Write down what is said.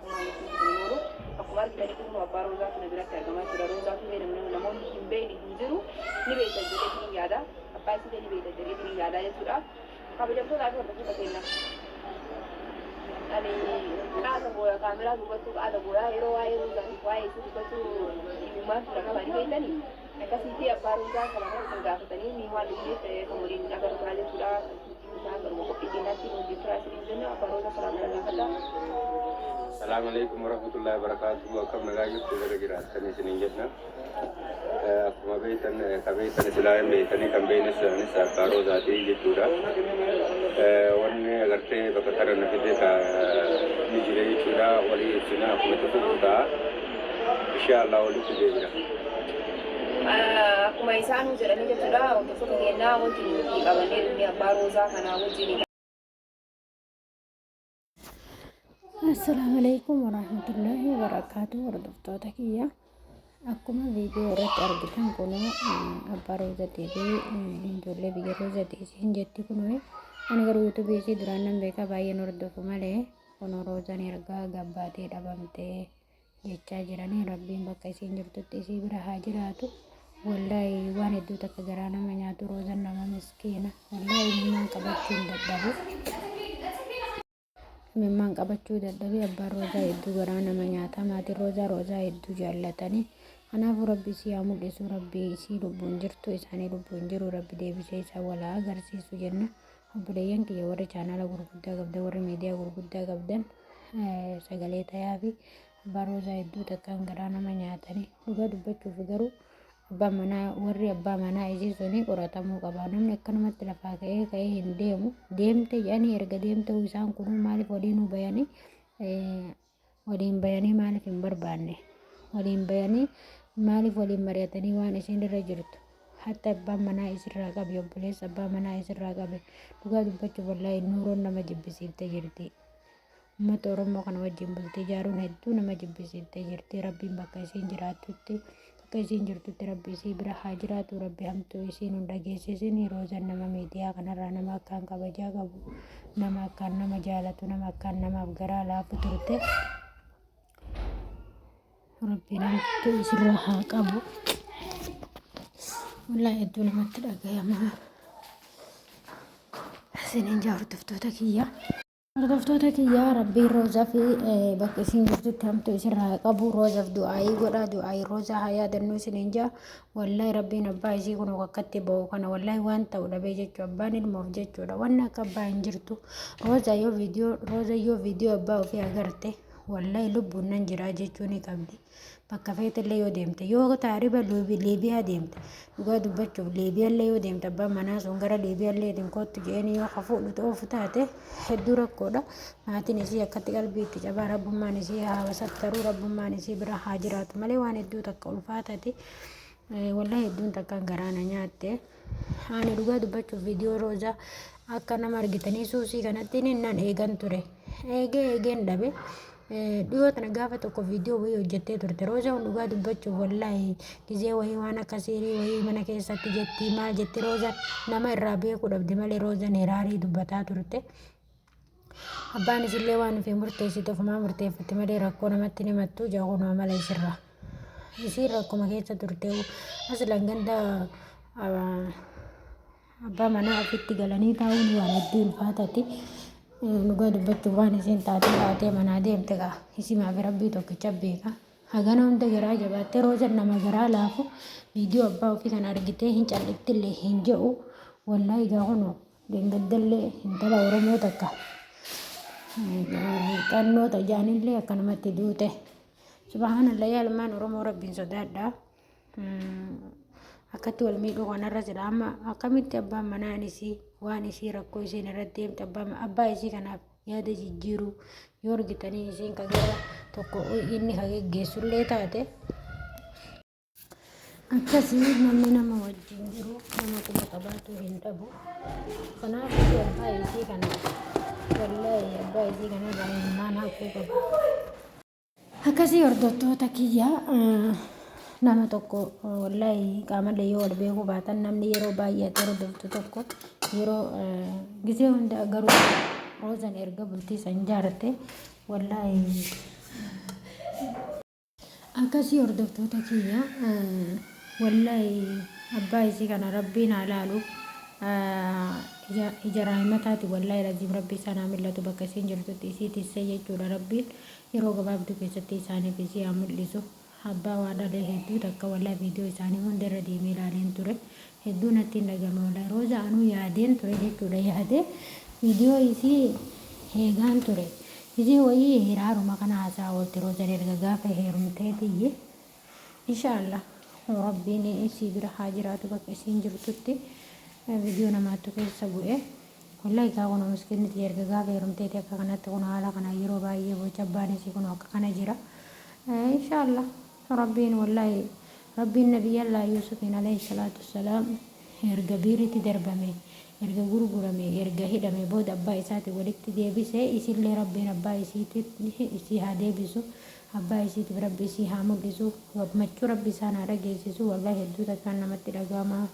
jechuudha. Sumaan isin hin oolu. Akkuma argitanitti kunoo abbaa Roozaatu na biratti argamaa jechuudha. Roozaa Tuubee namni namoonni hin beekne hin jiru. Ni beektan jedheetiin hin yaada. Abbaa isiillee ni beektan jedheetiin hin yaada jechuudha. Kabajamtootaa fi hordoftoota keenya. Ani qaata booya kaameraa dubbachuu qaata booyaa yeroo waa'ee Roozaatiif waa'ee isii dubbachuu dhimmaan tura qaba ni beektanii. Akkasiitii abbaa Roozaa salaamata isin gaafatanii ni waan dhufneef kan waliin agarru ta'a jechuudha. Isaan garuma qophii keenyaatti nu wajjin turaa isiniin jenna. Abbaa Roozaa salaamata gaafadha. Salaamu alaikum warahmatullahi wabarakatuh. Akkam nagaa jirtu baga jiraattanii isiniin jenna. Akkuma beektan ka beektan silaa hin beektanii kan beeknes anis abbaa Roozaatii jechuudha. Wanni agartee bakka kana na fide ka ni jira jechuudha. Walii ibsina akkuma itti fufu ta'a. Insha Allah walitti deebina. Akkuma isaanuu jedhanii jechuudha hordoftoota keenyaa wanti nuti qabannee dhufne abbaa Roozaa kanaa wajjin. Assalaamu alaikum warahmatullahi wabarakaatu hordoftoota kiyya akkuma viidiyoo irratti argitan kunoo abbaa roozatii fi ijoollee biyya roozatii isiin jetti kunoo ani garuu yuutuubii isii duraan nan beeka baay'een hordofu malee kunoo roozan ergaa gabbaatee dhabamtee jechaa jiranii rabbiin bakka isiin jirtutti isii bira haa jiraatu wallaahi waan hedduu takka garaa nama nyaatu roozan nama miskiina wallaahi imimmaan qabachuu hin dadhabu imimmaan qabachuu dadhabe abbaan roozaa hedduu garaa nama nyaata maatiin roozaa roozaa hedduu jaallatanii kanaafuu rabbi isii haa mul'isu rabbi isii lubbuun jirtu isaanii lubbuun jiru rabbi deebisee isaa walaa agarsiisu jenna obboleeyyan kiyya warri chaanaala gurguddaa qabdan warri miidiyaa gurguddaa qabdan sagalee tayaa fi abbaa roozaa hedduu takkaan garaa nama nyaatanii dhugaa dubbachuuf garuu abbaa manaa warri abbaa manaa isii suni qoratamuu qaba namni akkanumatti lafaa ka'ee ka'ee hin deemu deemte jedhanii erga deemte isaan kunuu maaliif waliinuu bayanii waliin bayanii maaliif hin barbaanne waliin bayanii maaliif waliin mari'atanii waan isiin irra jirtu hatta abbaan manaa isirraa qabe obboleessa abbaa manaa isirraa qabe dhugaa dubbachuuf wallaahi nuuroon nama jibbisiiftee jirti uummata oromoo kana wajjin bultii ijaaruun hedduu nama jibbisiiftee jirti rabbiin bakka isiin jiraattutti bakka isiin jirtutti rabbi isii bira haa jiraatu rabbi hamtuu isiin hin dhageessisin roozan nama miidiyaa kanarraa nama akkaan kabajaa qabu nama akkaan nama jaalatu nama akkaan namaaf garaa laafu turte rabbiin hamtuu isirraa haa qabu wallaahi hedduu namatti dhagayama isiniin jaa hordoftoota kiyya. Hordoftoota kiyyaa Rabbiin Roozaa fi bakka isiin jirtutti hamtuu isirraa haa qabu. Roozaaf du'aayii godhaa du'aayii Roozaa haa yaadannoo isiniin jaa. Wallaahi Rabbiin abbaa isii kun akkatti ba'u kana wallaahi waan ta'u dhabee jechuu abbaan ilmoof jechuudha. Wanni akka abbaa hin jirtu. Roozaa yoo viidiyoo Roozaa yoo viidiyoo abbaa ofii agarte wallaahi lubbuun nan jiraa jechuu ni qabdi. Bakka feetellee yoo deemte yoo taariba Liibiyaa deemte dhugaa dubbachuuf Liibiyaallee yoo deemte abbaan manaa sun gara Liibiyaalleetiin koottu je'een yoo ka fuudhu ta'uuf taate hedduu rakkoodha. Maatiin isii akkatti qalbii itti cabaa rabbummaan isii haa sattaruu rabbummaan isii bira haa jiraatu malee waan hedduu takka ulfaatati. Wallahi hedduun takkaan garaa na nyaatte. Ani dhugaa dubbachuuf viidiyoo roozaa akka nama argitanii suusii kanatti nan eegan ture. Eegee eegeen dhabe. Dhiyoo tana gaafa tokko viidiyoo wayii hojjettee turte. Roozaan dhugaa dubbachuuf wallaahi gizee wayii waan akka siirii wayii mana keessatti jetti maal jetti roozaan nama irraa beekuu dhabde malee roozaan hiraarii dubbataa turte. Abbaan isillee waan ofii murteessite ofumaa murteeffatti malee rakkoo namatti hin himattu jaa kunoo amala isirraa. Isiin rakkuma keessa turte aslan ganda abbaa manaa ofitti galanii taa'uun waan hedduu ulfaatati. Dhugaa dubbachuuf waan isiin taatee taatee manaa deemte gaa isimaa fi rabbii tokkicha beeka. Hagana hunda garaa jabaattee roozan nama garaa laafu viidiyoo abbaa ofii kana argitee hin calliftillee hin jedhu wallaahi gaa kunoo Dheengaddallee intala Oromoo takka xannoo tajaanillee akkanumatti duute. Subhaanallah yaa ilmaan Oromoo rabbiin sodaadhaa. Akkatti wal miidhuu kanarra jira amma akkamitti abbaan manaan isii waan isii rakkoo isiin irratti deemte abbaa isii kanaaf yaada jijjiiruu yoo argitanii isiin ka gara tokko inni ka geggeessullee taate. Akkasii namni nama wajjin jiru nama quba qabaatu hin dhabu. Kanaaf abbaa isii kana wallaahi abbaa isii kana irraa imimmaan haquu qaba. Akkasii hordoftoota kiyya nama tokko wallaahi qaamallee yoo wal beekuu baatan namni yeroo baay'ee ati hordoftu tokko yeroo gisee hunda garuu roozan erga bultii san jaarte wallaahi Akkasii hordoftoota kiyya, wallaahi abbaa isii kana rabbiin haa laalu, ija raahimataati, wallaahi laziim rabbi isaan haa mil'atu, bakka isiin jirtutti isii tissee jechuudha. Rabbiin yeroo gabaabduu keessatti isaaniif isii haa mul'isu. Abbaa waa dhalee hedduu takka wallaahi viidiyoo isaanii hunda irra deemee ilaaleen ture, hedduu natti hin dhagame. Wallaahi Rooza anuu yaadeen ture jechuudha, yaadee viidiyoo isii eegaan ture. Isii wayii hiraaruma kana haasaa oolti Roozan erga gaafa heerumteetiyyi. Insha Allah rabbiin isii bira haa jiraatu bakka isiin jirtutti. Viidiyoo namaattu keessa bu'e. Wallahi gaa kun miskinni tiyya erga gaafa heerumteeti akka kanatti kun haala kanaan yeroo baay'ee bocha, abbaan isii kun akka kana jira. Insha Allah rabbiin, wallahi rabbiin nabiyyallah Yuusufiin alayhi salaatu wassalaam erga biiritti darbame, erga gurgurame, erga hidhame booda abbaa isaati walitti deebise, isillee rabbiin abbaa isiitti isii haa deebisu, abbaa isiitiif rabbi isii haa mul'isu, gammachuu rabbi isaan haa dhageessisu. Wallahi hedduu takkaan namatti dhaga'ama.